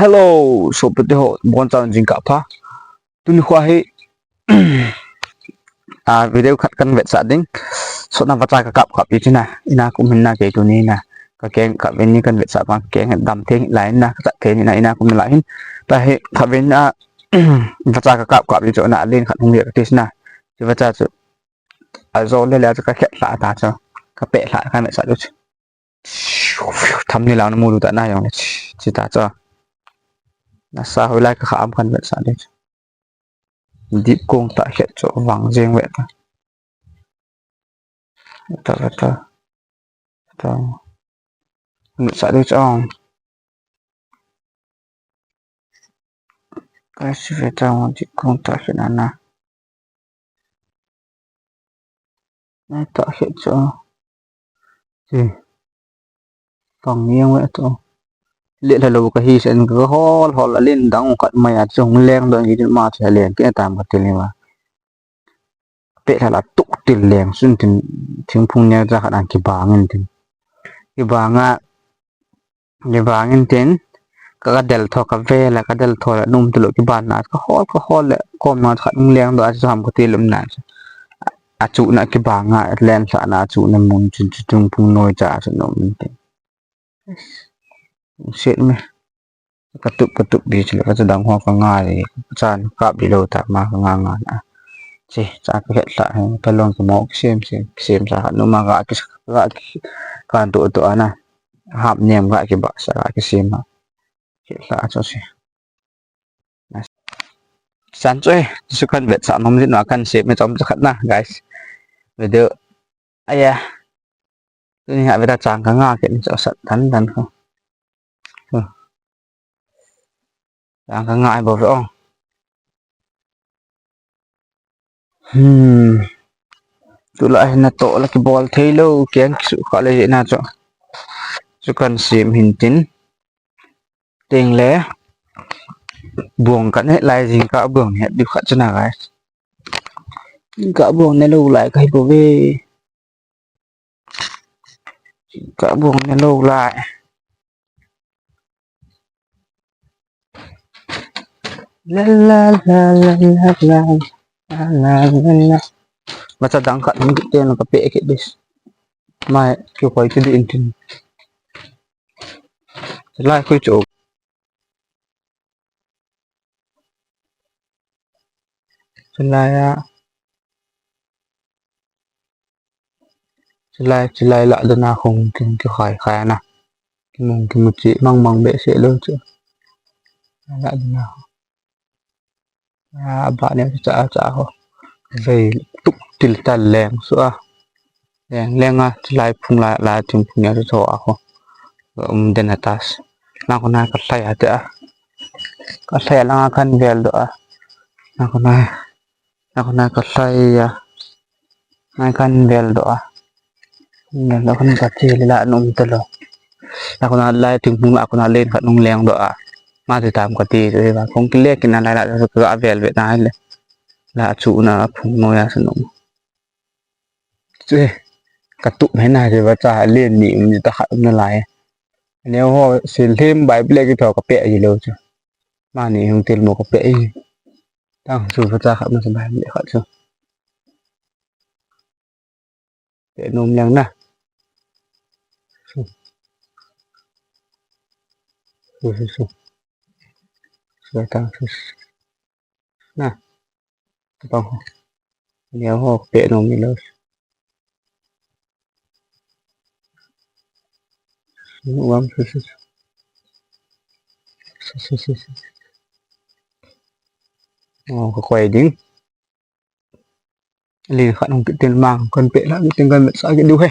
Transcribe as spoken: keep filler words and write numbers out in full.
Hello, sopite ho, boncha jingkah pha. Tuni kho hi, a, video khat kan vetsah ding. Sotna vacha ka kap kap hi tina. Ina kum hin na kei tuni na. Ka keng kap vin ni kan vetsah bang keng dam thei lai na ka chat thei ni na ina kum lai hin. Tahi kap vin a vacha ka kap kap hi chu na len khat hung le ka tis na. Chu vacha chu. A jo le le chu ka khet la ta chu. Ka pe la ka me sa chu. Thumbnail a na mu lu ta na jong le. Chi ta chu. Na sa hoi lai ka kha am kan vetsah ding. Dip kong ta khet chu vang jeng ve ta. Ta ta. Ta. Vetsah ding chu. Ka si ve ta dip kong ta khet na na. Na ta khet chu. Chi. Pang yang ve chu. Le la lo ka hi sen ka hol hol a len dang khat mai a chung leng dong i ma che len ke tam ka ti ni ma. Pe la la tuk til leng sun tin thingphung ne ja khat an ki bang in tin. Ki bang a Ni bang in tin, ka, ka del tho ka ve la, ka del tho la, num tu lo ki ban na, ka hol, ka hol le, kom na khat nung leng do a chu ham ka ti lum na chu. A chu na ki bang a, len sa na chu na mun chun chu chung phung noi cha chu num in tin. Set me. Ka tup, ka tup bi chu le, ka chu dang ho ka nga le, ka chan kap bi lo ta ma ka nga nga na. Che, cha ka het la, ka long ka mo, sem, sem, sem sa, nu ma ga ki, ga ki, kan tu tu ana. Hap nem ga ki ba sa ga ki sem ha. Ki la cho si. San choi, su kan vetsah nom jin na kan sem me chom cha khat na, guys. Video. Aya. Tuni ha veta chang ka nga ke ni cho sat dan dan ko. Chang ka nga ai bo ve ong. Hmm. Tu la hi na to la ki bol thei lo, kiang ki su kha le na cho. Chu kan sem hin tin. Ting le. Buang kan he lai jing ka buang he du kha chu na guys. Ka buang ne lo lai ka hi bo ve. Ka buang ne lo lai. La la la la la la la la la la. Vacha dang khat hung kit te na ka pe kit dis. Mai ki koi ki di in tin. Lai koi chu. Chulai a, chulai, chulai la dana hung tung ki khai khai na. Ki mung ki mu chi mang mang be se lo chu. La dana. A, ba ne cha cha ho. Vei tuk til ta leng su a. Leng, leng a, chulai phung la, la chung phung ya chu tho a ho. Um den a tas. Na ko na ka hlai a te a. Ka hlai a langa kan vel do a. Na ko na, na ko na ka hlai a. Na kan vel do a. Vel do kan ka che le la num te lo. Na ko na lai chung phung la ko na len khat nung leng do a. Ma te tam ka ti te va. Kong ki le ki na lai la ka vel ve na le. La chu na phung no ya sa num. Chu he, ka tup he na, che vacha len ni um ni ta khat um na lai. Neo ho, sil thim Bible ki tho ka pe ji lo chu. Ma ni hung til mo ka pe ji. Tang chu vacha khat ma sa Bible khat chu. Pe nom leng na. Su. Su, su, su. Su tang su. Na. Tapang ho. Neo ho pe nom ni lo. Uam su su su. Su su su su. Oh, ka koi ding. Lin khat hung kit tin mang kan pe la kit tin kan sa kit du he.